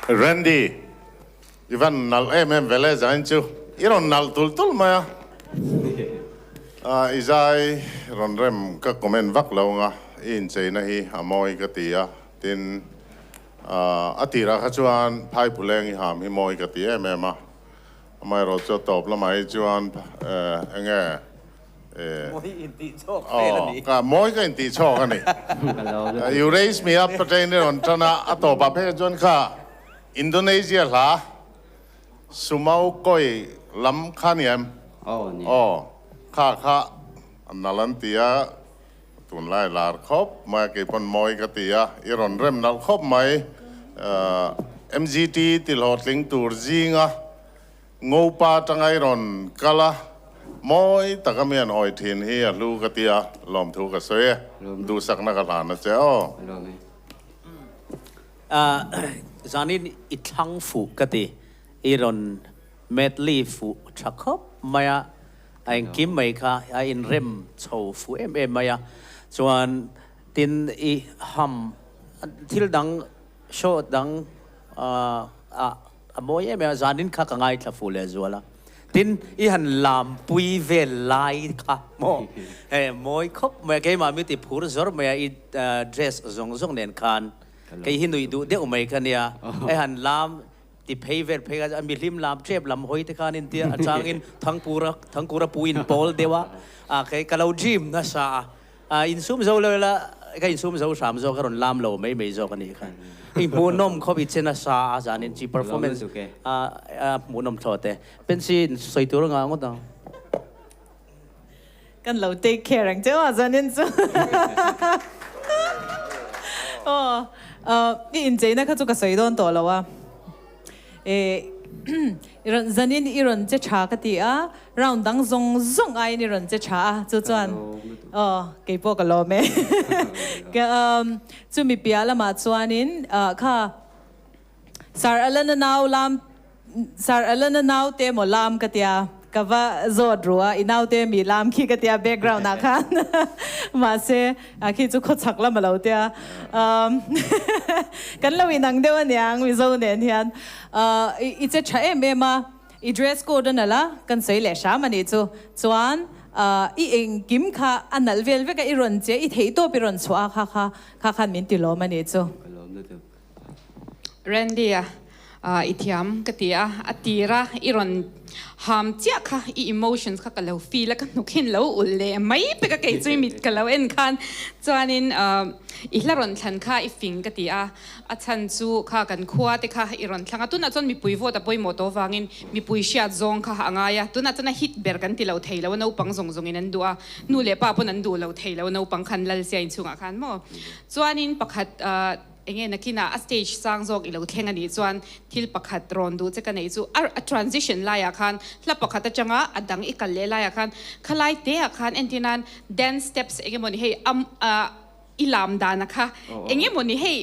Randy, i van nalh em em ve le zain chu i rawn nalh tul tul mai a. I zai rawn rem ka comment vak lo anga i incheina hi a mawi ka ti a, tin a tirah kha chuan Phaiphuleng i ham hi mawi ka ti em em a, amaherawh chu a tawp lamah hi chuan enge Mawi intih chhawk vel a ni. Ka mawi ka intih chhawk a ni. You raise me up atangin i rawn tan a, a tawpah phei chuan kha Indonesia hla Sumau Koi lam kha ni em? Aw, kha kha nal an ti a, tunlai lar khawp mai a, kei pawn mawi ka ti a, i rawn rem nalh khawp mai. MGT ti hlawhtling tur zinga Ngopa atanga i rawn kal a, mawi taka mi an awi thin hi a hlu ka ti a, lawmthu ka sawi e. Duhsakna ka hlan a che aw. Zanin i thlang fuh ka ti, i rawn medley fuh tha khawp mai a, a engkim mai kha a inrem chho fuh em em mai a, chuan tin i ham thil dang show dang ah A mawi em em a, zanin kha ka ngaithla fuh leh zual a. Tin, i han lampui vel lai kha maw he mawi khawp mai a, keimah mi ti phur zawr mai a, i dress zawng zawng nen khan kei hi nuih duh deuh mai kha nia, i han lam ti phei vel phei kha mi hlim lam tep lam hawi te khan intia a changin Thangpura Thangkura pu in pawl deuh a, a kei ka lo dream nasa a. A insum zo lo ila, ka insum zo hram zawk, a rawn lam lo mai mai zawk a nih kha. I hmuhnawm khawp i che nasa a zanin chi performance a hmuhnawm thlawt e. Pensi in sawi tur a ngah ngawt ang. Kan lo take care ang che aw zanin chu. Aw i incheina kha chu ka sawi dawn tawh lo a. I rawn zanin i rawn che tha ka ti a, round dang zawng zawng aiin i rawn che tha a, chu chuan aw kei pawh ka lawm e. Chumi piah lamah chuanin kha Sir Alana nau lam Sir Alana nau te maw lam ka tia. Ka va zawt ru a, i naute mi lam khi ka tia background ah khan mahse a khi chu khawchhak lam a lo tia kan lo inang deuh aniang Mizo nen hian i che tha em em a, i dress code a nalh a, kan sawi leh hram a nih chu, chuan i engkim kha a nalh vel vek a, i rawn che i theihtawp i rawn chhuah a kha kha kha khan min ti lawm a nih chu. Randy-a i thiam ka ti a, a tira i rawn ham chiah kha i emotions kha ka lo feel a, ka hnuk hin lo ulh leh mai pek a kei chu i mit ka lo en khan chuanin i hla rawn thlan kha i fing ka ti a, a chhan chu kha kan khua te kha i rawn thlang a, tunah chuan mipui vote a pawimawh tawh avangin mipui hriat zawng kha a ngai a, tunah chuan a hit ber kan ti lo thei lo a, naupang zawng zawngin an duh a, nu leh pa pawn an duh lo thei lo a naupang khan lal sia inchhungah khan maw chuanin pakhat Enge nakinah a stage sang zawk i lo thleng a nih chuan thil pakhat rawn duh che ka neih chu a transition laiah khan hla pakhat atanga a dang i kal leh laiah khan khalai te ah khan entir nan dance steps enge mawni hei i lam dan a kha enge mawni hei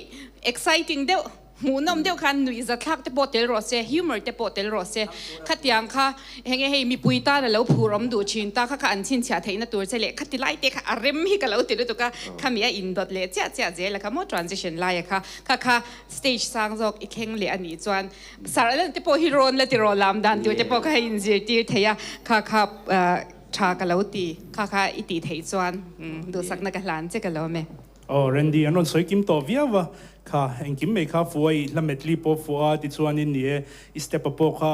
exciting deuh hmuhnawm deuh khan nuihzathlak te pawh tel rawh se humor te pawh tel rawh se khatiang kha Heng e hei mipui tan a lo phur awm duh thin ta kha kha an chhinchhiah theihna tur che leh khati lai te kha a rem hi ka lo ti lutuk a, khami a indawt leh chiah chiah zel a kha maw transition lai a kha kha kha stage sang zawk i thleng leh a nih chuan sir Alan te pawh hi rawn la ti rawh lam dan tur te pawh kha hei inzirtir thei a kha kha tha ka lo ti kha kha i tih theih chuan duhsakna ka hlan che ka lawm e. Aw Randy an rawn sawi kim tawh viau a kha engkim mai kha fuh a i hla medley pawh fuh a tichuanin ni e i step a pawh kha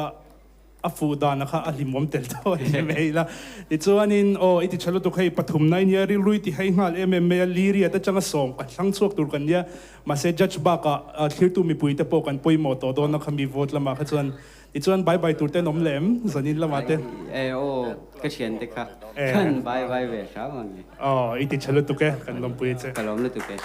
A fuh dana kha a hlimawm tel tawh a ni mai la. Tichuanin, aw, i ti tha lutuk hei, pathumna i nia, rilru i ti hei nghal em em mai a, Liriat atanga sawm kan thlang chhuak tur kan nia, mahse judge bakah thlirtu mipui te pawh kan pawimawh tawh dawn a kha mi vote lamah kha chuan. Tichuan bye bye tur te an awm leh em zanin lamah te? E, aw, ka thian te kha kan bye bye ve hram ang e. Aw, i ti tha lutuk e, kan lawmpui a che. Ka lawm lutuk e.